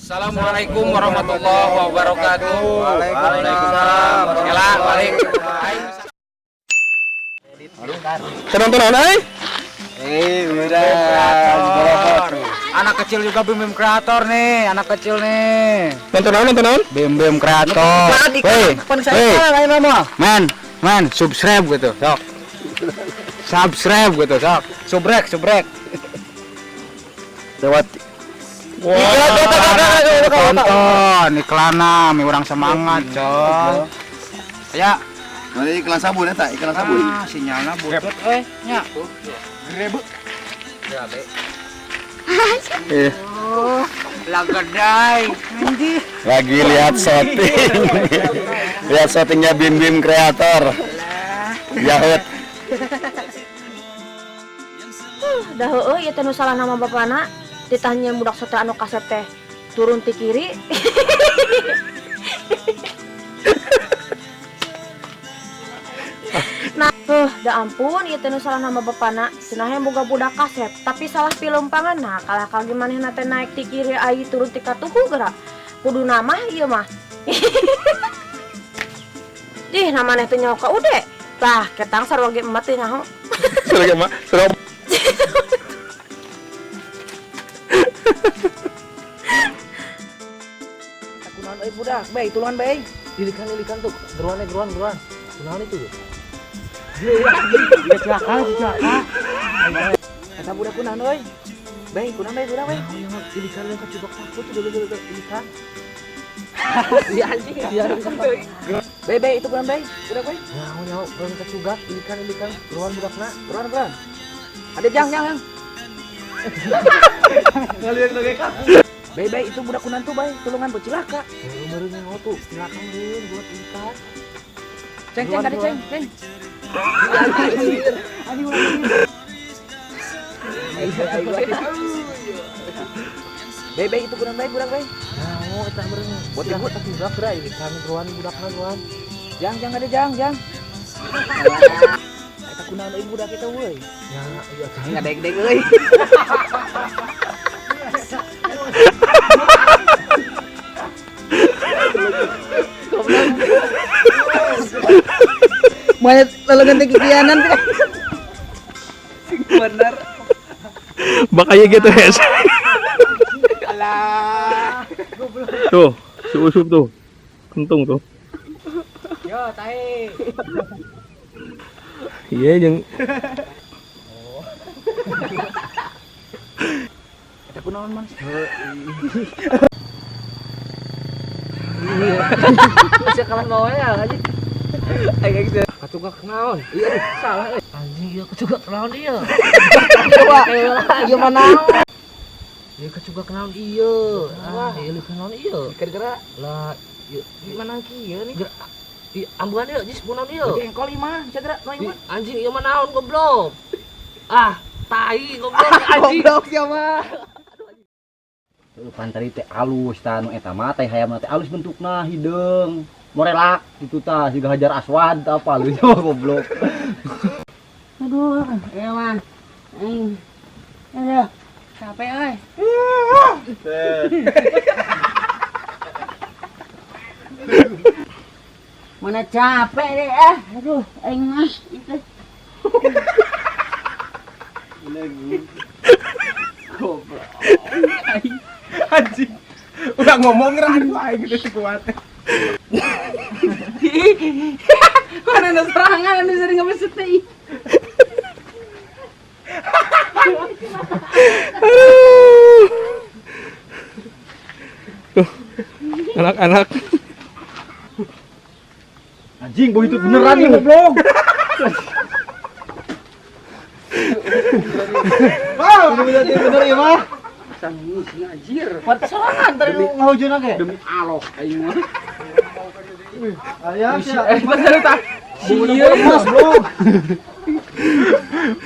Assalamualaikum warahmatullahi wabarakatuh. Waalaikumsalam. Ela balik. Tenang-tenang ai. Eh, udah. Anak kecil juga Bim Bim Kreator nih, anak kecil nih. Nonton naon, nonton naon? Bim Bim Kreator. Weh, weh. Men, men, subscribe gitu, sok. Subscribe gitu, sok. Subrek, subrek. Lewat. Wah. Tonton iklanna, mi urang semangat, coy. Ya, Mana iklan sabun eta, iklan sabun. ah, sinyalna butut euy, nya. Eh, Lagedai. Anjir. lagi lihat shooting. Lihat shootingnya Bim Bim Kreator. Yahut. Dah heueuh ieu teh nu salah nama bapana ditanya budak sote anu kasep teh turun ti kiri. Nah, dah ampun ieu teh nu salah nama bapana cenah yang boga budak kasep tapi salah pilempangan. Nah, kalah kali manehna teh naik ti kiri ai turun ti katuhu geura. Kudu nama ieu mah. Ih, namanya teh nyaho ka ude. Tah, ketang sarua ge emak teh nyaho. Sudah mah, sudah. Kunaon euy budak, bae tulungan bae. Lilikan tuh, geruannya geruan geruan. Kunaon itu tuh? Iya celaka, celaka. Eta budak kunaon euy? Bae, kunaon bae budak bae. Lilikan yang kecubak takut tuh dulu dulu lilikan. Iya anjing, iya. Bae bae itu kunaon bae? Budak bae. Nyaho nyaho, geruan kecubak, lilikan lilikan, geruan budakna. Geruan geruan. Ada jang jang jang. Bae bae itu budak kunaon tuh bae, tulungan bu celaka. Baru nyaho tuh, silakan geruan buat lilikan. Ceng ceng ada ceng ceng. Bae bae itu kunaon bae budak bae. Nyaho eta meureun. Buat ibu. Kecubak geura lilikan geruan budakna geruan. Jang jang ada jang jang. Eta kunaon euy budak eta euy. Ya, iya. Ngadeg-deg euy. Mayat lalu ganti kikianan teh. Sing bener. Bakanya gitu, Hes. Tuh, si Usup tuh. Kentung tuh. Yo, tai. Iya, jeung Eta kunaon man? Bisa kalah bawa ya anjing. Kacugak naon? Iya aduh, salah euy. Anjing ieu kacugak naon ieu? Ieu mah naon? Ieu kacugak naon ieu? Ah, ieu leukeun naon ieu? Kira-kira Lah, ieu gimana kieu nih? ieu ambuhan ieu jis naon ieu? Jengkol ieu mah, jaga nu ieu mah. Anjing ieu mah naon goblok? Ah, tai goblok anjing. Goblok sia mah. Pan tadi teh alus tah nu eta mah teh hayamna teh alus bentukna hideung. Morelak gitu tah siga hajar aswad tah apa alus goblok. Aduh, ewan. Aduh, capek euy. Mana capek deh ah. Aduh, aing mah itu. Anjing. Udah ngomong aduh aing geus kuat. Mana ada serangan anu sering ngebeset teh. Tuh, anak-anak. Anjing, boh itu beneran nih goblok. Wah, bener ya mah. Anjir, serangan tadi nu Ngahujeuna ge. demi Allah aing mah. Aya sia. Bener tah. Sieun mas, bro.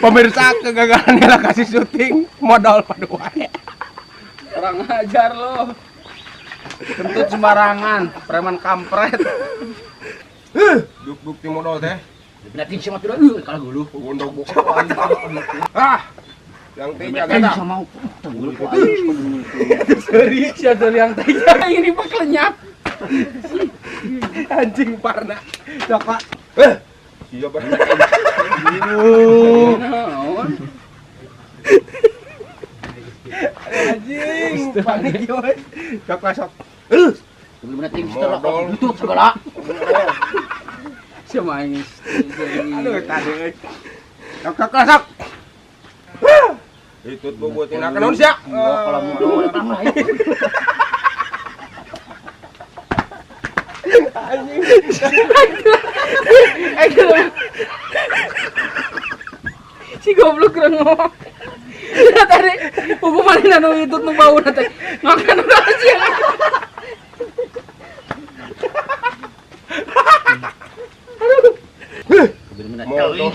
Pemirsa kegagalan lokasi syuting modal padu wae. Kurang ajar lo. Kentut sembarangan, preman kampret. Duk-duk ti modal teh. Nanti siapa tuh kalah guluh. Gondok buka. Ah. Yang teh jaga sama seri sia dari yang teh ini pak lenyap. Anjing parna. Sok Pak. Iya parna. Anjing panik yo. Sok Pak sok. Sebelumnya tim setelah lutut segala. Siapa ini? Aduh tadi. Sok sok sok. Itu bubutin akan naon sia? Kalau mau anjing. Si goblok kurang ngomong. Tadi hukuman anu itu nu bau teh. Makan aja. Aduh. Modol.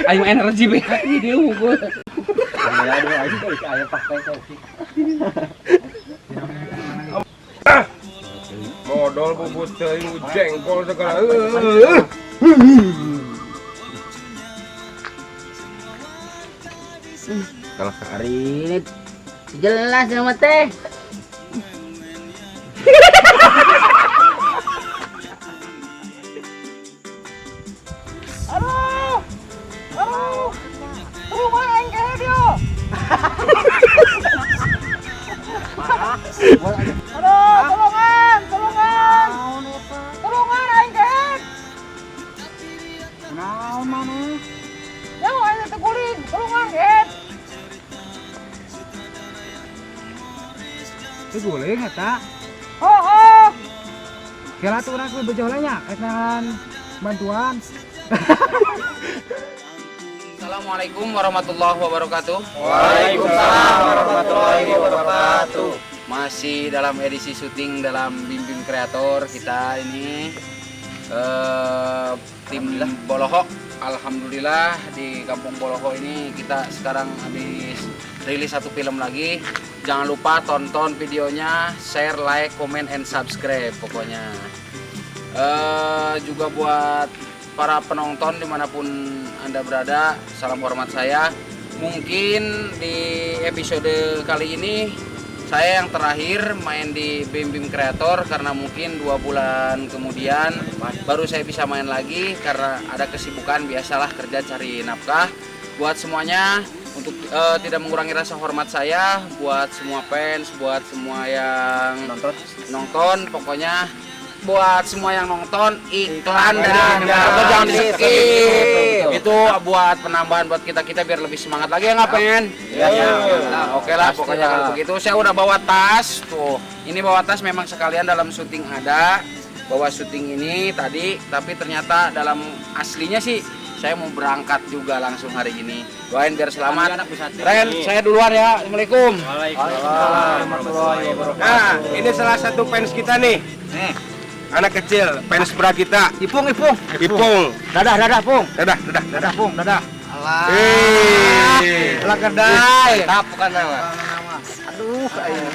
Ayo energi be. Dia unggul. Modol bubut teuing jengkol segala. Kalau hari jelas sama teh. Aduh. Aduh. Rumah aing kayak dia. Aduh, tolongan, tolongan. Tolongan aing kayak. Naon maneh? Ya, aing teh guling, tolongan kayak. Teu guling eta. Oh, oh. Kela tuh urang kudu bejo nya, rek bantuan. Assalamualaikum warahmatullahi wabarakatuh. Waalaikumsalam warahmatullahi wabarakatuh. Masih dalam edisi syuting dalam Bim Bim Kreator kita ini tim Boloho. Alhamdulillah di Kampung Boloho ini kita sekarang habis rilis satu film lagi. Jangan lupa tonton videonya, share, like, comment, and subscribe pokoknya. Juga buat para penonton dimanapun Anda berada, salam hormat saya. Mungkin di episode kali ini saya yang terakhir main di Bim Bim Kreator karena mungkin 2 bulan kemudian baru saya bisa main lagi karena ada kesibukan, biasalah kerja cari nafkah. Buat semuanya, untuk tidak mengurangi rasa hormat saya buat semua fans, buat semua yang nonton, pokoknya buat semua yang nonton iklan dari Bim Bim Kreator jangan di skip. Itu buat penambahan buat kita biar lebih semangat lagi ya nggak pengen? Ya. Nah, oke lah pokoknya kalau begitu saya udah bawa tas tuh. Ini bawa tas memang sekalian dalam syuting ada bawa syuting ini tadi, tapi ternyata dalam aslinya sih saya mau berangkat juga langsung hari ini. Doain biar selamat. Ren, saya duluan ya. Assalamualaikum. Waalaikumsalam warahmatullahi wabarakatuh. Nah, ini salah satu fans kita nih. Nih. Anak kecil, fans berat kita. Ipung, Ipung. Ipung. Dadah, dadah, Pung. Dadah, dadah, dadah, Pung, dadah. Alah. Alah kedai. Tap bukan nama. Aduh, ayo.